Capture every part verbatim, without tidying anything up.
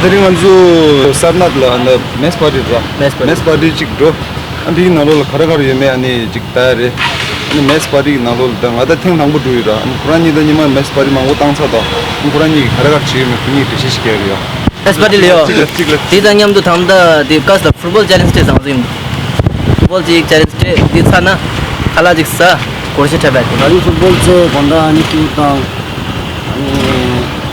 དེ་རིང་ང་ཚོ་སར་ནཱཐ་ལ་ཨ་ནི་མེས་པར་ཊི་ར། མེས་པར་ཊི། མེས་པར་ཊི་ཅིག་འགྲོ། ཨ་འདིའི་ནང་ལོགས་ལ་ག་རེ་ག་རེ་ཡོད་མེད་ཨ་ནི་ཅིག་ལྟ་ཡ་རེད། ཨ་ནི་མེས་པར་ཊི་གི་ནང་ལོགས་ལ་ད་ང་ད་ཐེངས་དང་པོ་འགྲོ་ཡོད་ར། ཨ་ནི་ཁོ་རང་གཉིས་ད་ཉི་མ་མེས་པར་ཊི་མང་པོ་བཏང་ཚར་དང་། ཨ་ནི་ཁོ་རང་གཉིས་ཀྱིས་ག་རེ་ག་རེ་བྱེད་ཡོད་མེད་ཁོ་གཉིས་ཀྱིས་འགྲེལ་བཤད་ཞིག་རྒྱག་ཡ་རེད་ཡ། མེས་པར་ཊི་ལ་ཡོད། གཅིག་ལ་གཅིག་ལ། དེ་དང་མཉམ་དུ་ད་ལྟ་དེ་ཀ་ས་ལ་ཕུཊ་བོལ་ཅེ་ལེན་ཇི་དེ་བཟང་ཟིན། ཕུཊ་བོལ་ཅིག་ཅེ་ལེན་ཇི་དེ་དེ་ཚར་ན་ཁ་ལག་ཅིག་ཟ། སྒོར་གཞས་འཁྲབ་པ་དེ། ད་རིང་ཕུཊ་བོལ་ཚེ་དགོང་དག་ཨ་ནི་ཀིའུ་དང་། ཨ་ནི་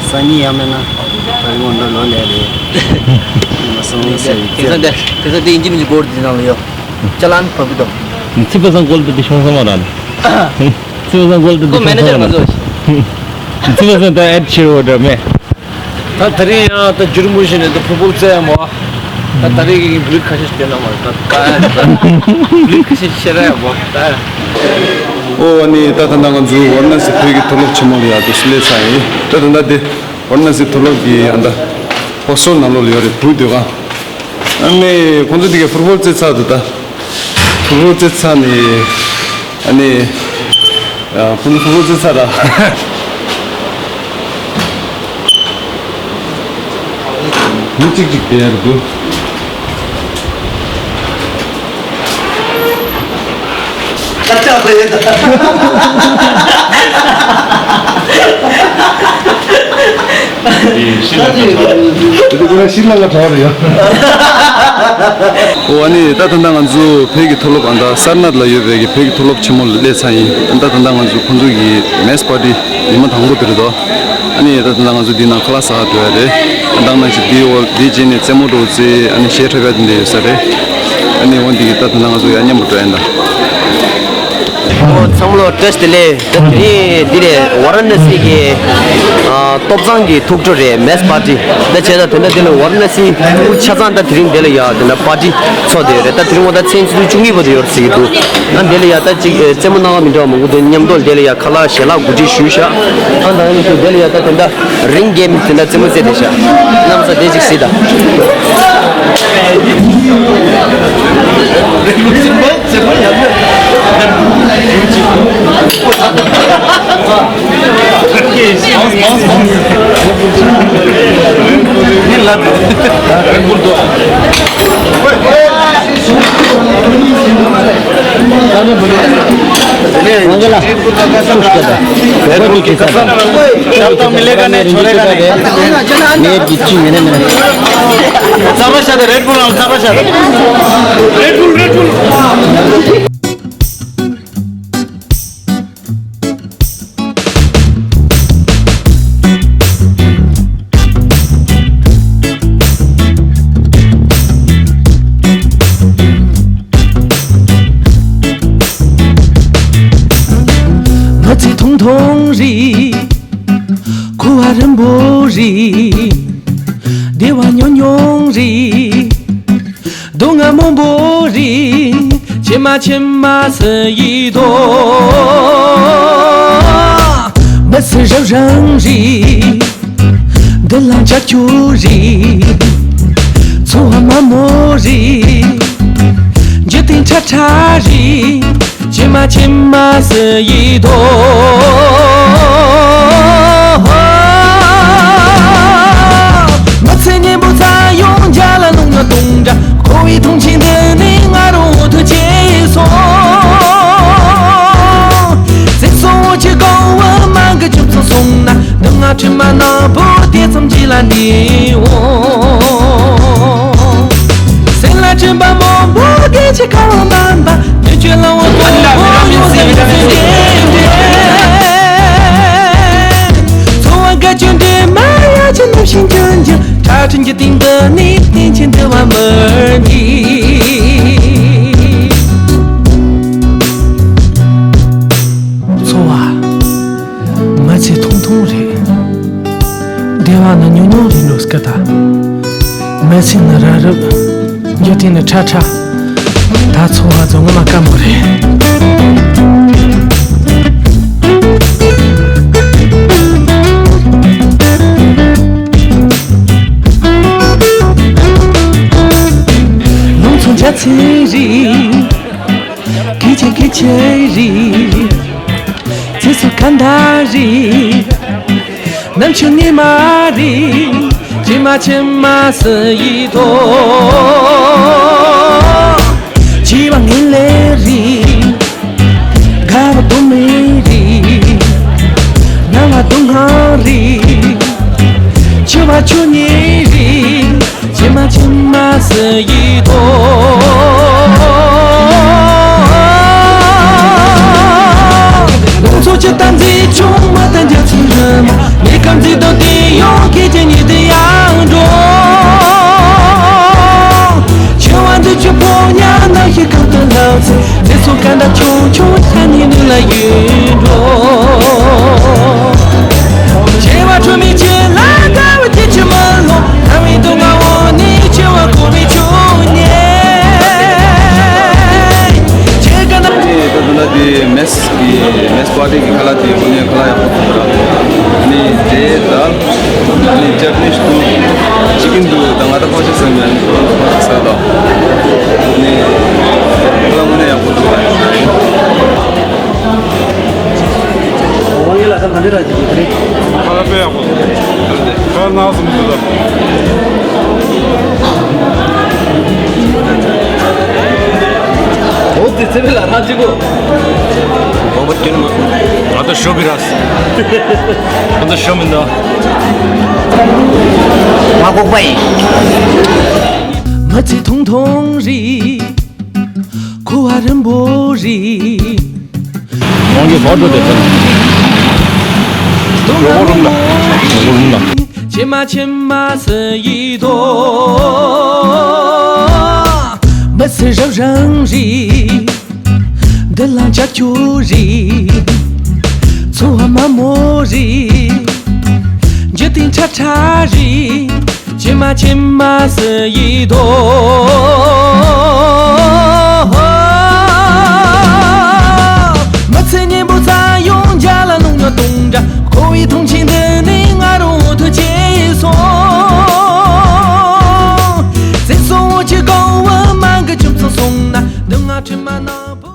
སང་ཉིན་ཡང་མེད་ན་ད་རིང་དགོང་དག་ལོ་ལས་རེད། ཨ་ནི་མ་སོང་ཟེར་བའི་དེང་སང་དེ་དེང་སང་དེ་ཨིན་ཇི་མི་ཇི་སྒོར་དེ་ནང་ལ་ཡོད། ཅ་ལན་ཕབ་གི་འདུག། ཚིག་པ་སང་ཀོལ་དུ་དེ་ཤོང་ས་མ་ར་ནི། ཚིག་པ་སང་ཀོལ་དུ་དེ་ཁོ་མེ་ནེ་ཇར་ང་ཚོ། ཚིག་པ་སང་ད་ཨེ་ཌི་ཆེ་བོ་འདྲ་མེད། ད་ད་རིང་ཡང་ད་འཇུར་མུ་བཞིན་ནས་ད་ཕུཊ་བོལ་རྩེ་ཡ་མོ། ད་ད་རིང་གི་བུ་ལི་ཁ་ཤས་ཤིག་སྟོན་ན་མ་རེད་ད། ད་བུ་ལི་ཁ་ཤས་ཤིག་ཤེས་ར་ཡ་མོ་ད། ཨོ་ཨ་ནི་ད་ད་ལྟ་ང་ཚོ་ཝཱ་ར་ཎ་སི་བོད་ཀྱི་མཐོ་སློབ་ཆེན་མོ་ལ་ཡར་དུ་སླེབས་ཚར་ཡིན། ད་ད་ལྟ་དེ་ཝཱ་ར་ཎ་སི་མཐོ་སློབ་ཀྱི་ཨ་ད་ཧོ་སི་ཊེལ་ནང་ལོགས་ལ་ཡོད་རེད། བུ་སྡོད་ཁང་། ཨ་ནི་ཁོང་ཚོ་དེ་གའི་ཕུཊ་བོལ་རྩེ་ཚར་འདུག་ད། ཕུཊ་བོལ་རྩེ་ཚར་ནས། ཨ་ནི། ཨ་ཕུ་ནུ་ཕུ་ནུ་ཙི་ཚ་ར། མི་གཅིག་གཅིག་དེ་ཡར་འདུག། ད་ལྟ་བས་ད། ཤི་ལ་ང་ཚ་ར། ཤི་ལ་ང་ཚ་ར་ཡ། ཨོ་ཨ་ནི་ད་ད་ལྟ་ང་ཚོ་བོད་ཀྱི་མཐོ་སློབ་ཨ་ད་སར་ནཱཐ་ལ་ཡོད་པའི་གི་བོད་ཀྱི་མཐོ་སློབ་ཆེན་མོ་ལ་སླེབས་ཚར་ཡིན། ཨ་ད་ད་ལྟ་ང་ཚོ་ཁོང་ཚོ་གི་མེས་པར་ཊི་ཉི་མ་དང་པོ་དེ་རེད་དོ། ཨ་ནི་ད་ད་ལྟ་ང་ཚོ་འདི་ནང་ཁ་ལག་ཟ་ག་འགྲོ་ཡ་རེད། ཨ་ད་ནང་བཞིན་འདི་འོ་འདི་རྗེས་ནས་རྩེད་མོ་འགྲོ་ཚེ་ཨ་ནི་གཞས་འཁྲབ་ཡ་དེ་འདྲ་ཡོད་ས་རེད། ཨ་ནི་འོ་འདི་གི་ད་ད་ལྟ་ང་ཚོ་ཡ་མཉམ་པོ་འགྲོ་ཡ་ད། ཨོ་ཚང་མ་ལ་བཀྲ་ཤིས་བདེ་ལེགས། ད་དེ་རིང་འདི་རེད། ཝཱ་ར་ཎ་སི་གི་ཨ་སྟོབས་བཟང་གི་ཐུགས་སྤྲོ་རེད། མེས་པར་ཊི། ད་བྱས་ད་དེ་འདྲ་དེ་ལ་ཝཱ་ར་ཎ་སི་ཆ་ཚང་ད་དེ་རིང་དེ་ལ་ཡ་དེ་འདྲ་པར་ཊི་ཚོགས་བསྡད་ཡོད་རེད། ད་དེ་རིང་ངོ་ད་མཚན་ཆུ་ཚོད་བཅུ་གཉིས་བར་དུ་ཡོད་རེད་ཟེར་གྱི་འདུག། ཨ་དེ་ལ་ཡ་ད་ཅིག་རྩེད་མོ་སྣ་ཁ་མི་འདྲ་བ་མང་པོ་འདུག། མཉམ་དུ་དེ་ལ་ཡ་ཁ་ལག་ཞལ་ལག་གོ་སྒྲིག་ཞུས་ཤག། ཨ་ད་ནི་དེ་ལ་ཡ་ད་དེ་འདྲ། རིང་གེམ་དེ་འདྲ་རྩེད་མོ་རྩེ་བསྡད་ཤག། གནམ་ས་བདེ་ཅིག་གཟིགས་དང་། नेट की चीज मैंने मैंने। ज़्यादा शायद रेड बुल, ज़्यादा शायद। Red bull, red bull. མི་ཚེ་ཐུང་ཐུང་རེད། འཁོར་བ་རིང་པོ་རེད། བདེ་བ་ཉུང་ཉུང་རེད། སྡུག་བསྔལ་མང་པོ་རེད། ཕྱི་མ་ཕྱི་མ་སུ་ཡིས་ཐོབ། མི་ཚེ་རབ་རིམ་རེད། འདི་ལ་འཆར་ཆོག་རེད། འཚོ་བ་དམའ་མོ་རེད། འཇིག་རྟེན་ཁྲ་ཁྲ་རེད། ཕྱི་མ་ཕྱི་མ་སུ་ཡིས་ཐོབ། མི་ཚེ་སྙན་པོ་ཚ་ཡང་འཇའ་ལ་ལུང་ན་དུང་འདྲ། འཁོར་བའི་མཐོང་ཆེན་འདི་ནི་ང་རང་ཐུགས་ཆེ་སོང་། ཚེ་སྲོག་གི་གང་བ་མ་གི་ཆུ་ཚོད་སོང་ན། སྡུག་བསྔལ་དྲི་མ་ནག་པོ་དེ་ཙམ་གྱིས་ལ་འདི་འོང་། སེམས་ལ་དྲན་པ་མང་པོ་སྐད་ཅིག་ཁ་བ་འབབ་པ། ཉེས་སྤྱོད་ལ་འོང་པོ་པོ་ཡོང་སེམས་ཅན་འདྲེན། འཚོ་བ་དགའ་སྐྱིད་འདྲེན་མ་ཡ་ཅི་ནུབ་ཤིང་ཀྱང་འགྱུར། ཁྲ་ཁྲིམས་ཀྱི་སྟེང་དུ་ནི་བསྟན་ཆེན་འདུལ་བ་མི་འདྲི། འཚོ་བ། མི་ཚེ་ཐུང་ཐུང་རེད། བདེ་བ་ནི་ཉུང་ཉུང་རེད་འགྲོ་སྐད་ད། མི་ཚེ་ནི་རབ་རིབ། འཇིག་རྟེན་ནི་ཁྲ་ཁྲ། ད་འཚོ་བ་ཚོ་ངོ་མ་དཀའ་མོ་རེད། ལུང་ཚོ་འཇའ་ཚོན་རེད། སྐད་ཆ་སྐད་ཆ་རེད། ཚེ་སྲོག་ག་འདྲ་རེད། ནམ་ཕྱེད་ངེས་མ་རེད། ཕྱི་མ་ཕྱི་མ་སུ་ཡིས་ཐོ། བྱིས་པ་ངན་ལས་རིག་དགའ་བ་དོན་མེད་རིག་སྣང་བ་སྡུག་བསྔལ་རིག་འཆི་བ་ཆོས་ཉིད་རིག་ཕྱི་མ་ཕྱི་མ་སུ་ཡིས་ཐོ། ལུང་ཚོགས་ཀྱི་དམ་ཚིག་ཆུང་མ་དང་རྒྱ་ཚིག་རི་མ། ཉེ་ཁམས་འཛིན་སྟངས་དེ་ཡང་སྐད་ཅིག་ཉིད་དུ་ཡང་འགྲོ། ཆེ་བ་འདི་ཆུ་ཕོ་ཉ་ནང་ཞིག་གང་དུ་ལགས་ཚེ། འཛིན་སོང་ཀ་འདྲ་ཆུང་ཆུང་ཆ་ནི་ནུས་ལ་ཡོད་འགྲོ། ཆེ་བ་ཁྲོ་མི་ཆེ་ལ་དགའ་བ་སྐྱེ་ཆེ་མ་ལོ། ཐ་མི་དུ་ང་འོ་ནི་ཆེ་བ་ཁོ་མི་ཆུང་ཉེ། ཆེ་ག་ན། ཨེ་ད་དུ་ན་དེ་མེས་ཀྱི་མེས་པར་ཊི་གི་ཁ་ལག་དེ་འོ་ནི་ཁ་ལག་ཡག་པོ་ཐོབ་ར། ནི་དེ་ད་ནི་ཇ་པ་ནིས་ཏུ་ཅི་ཀིན་དུ་ད་ང་ད་ཁོ་ཆ་ཟེར་མེད་ཁོ་ཆ་ཟེར་ད་ནི་ཁ་ལག་འོ་ནི་ཡག་པོ་འདུག་ར། ཁ་ལག་དཔེ་ཡག་པོ་འདུག་ཁ་ལག་ནག་སུ་མི་འདུག་ད། འོ་དེ་ཚེ་རིང་ལ་རང་གཅིག་པོ། ང་ཚོ་ཤོ་གི་ར། ང་ཚོ་ཤོ་མི་འདུག་ང་ལྐོག་པ་ཡིན། མི་ཚེ་ཐུང་ཐུང་རེད། འཁོར་བ་རིང་པོ་རེད། ཁོང་གི་ཧོ་ཏོ་དེ་ཚོ་ནི། ལོ་གོ་རུམ་ལ། ལོ་གོ་རུམ་ལ། ཕྱི་མ་ཕྱི་མ་སུ་ཡིས་ཐོ། མི་ཚེ་རབ་རིང་རེད། འདི་ལ་འཇའ་ཆུ་རེད། འཚོ་བ་མ་མོ་རེད། འཇིག་རྟེན་ཁྲ་ཁྲ་རེད། ཕྱི་མ་ཕྱི་མ་སུ་ཡིས་ཐོ། མི་ཚེ་སྙིང་པོ་ཚ་ཡང་འཇའ་ལ་རླུང་ཉག་སྟོང་འདྲ། འཁོར་བའི་མཐོང་ཆེན་འདི་ནི་ང་རང་འོ་ཐུག་ཅེས་སོང་། ཚེ་སྲོག་འོ་ཅི་གང་བུ་མ་གི་ཁྱིམ་ཚང་སོང་ན། སྡུག་བསྔལ་དྲི་མ་ནག་པོ།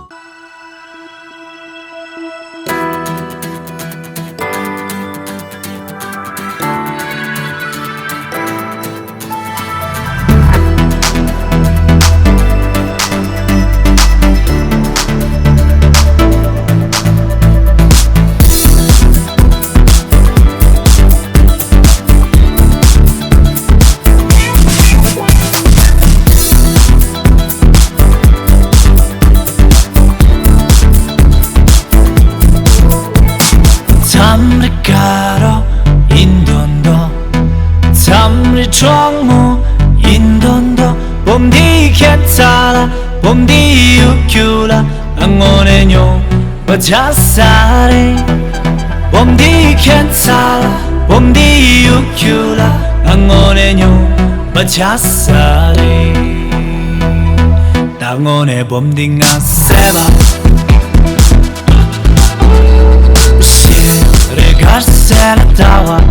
མཚམས་རེ་དགའ་རོགས་ཡིན་མདོག་མདོག་མཚམས་རེ་གྲང་མོ་ཡིན་མདོག་མདོག་སྦོམ་འདིའི་ཁྱད་མཚར་ལ། སྦོམ་འདིའི་གཡོ་སྒྱུ་ལ། ང་དངོས་གནས་སྨྱོན་པ་ཆགས་ས་རེད། སྦོམ་འདིའི་ཁྱད་མཚར་ལ། སྦོམ་འདིའི་གཡོ་སྒྱུ་ལ། ང་དངོས་གནས་སྨྱོན་པ་ཆགས་ས་རེད། ད་དངོས་གནས་སྦོམ་འདི་ང་བསད་པ། ཤེས་རེ་གར་སེ་ལ་ལྟ་བ།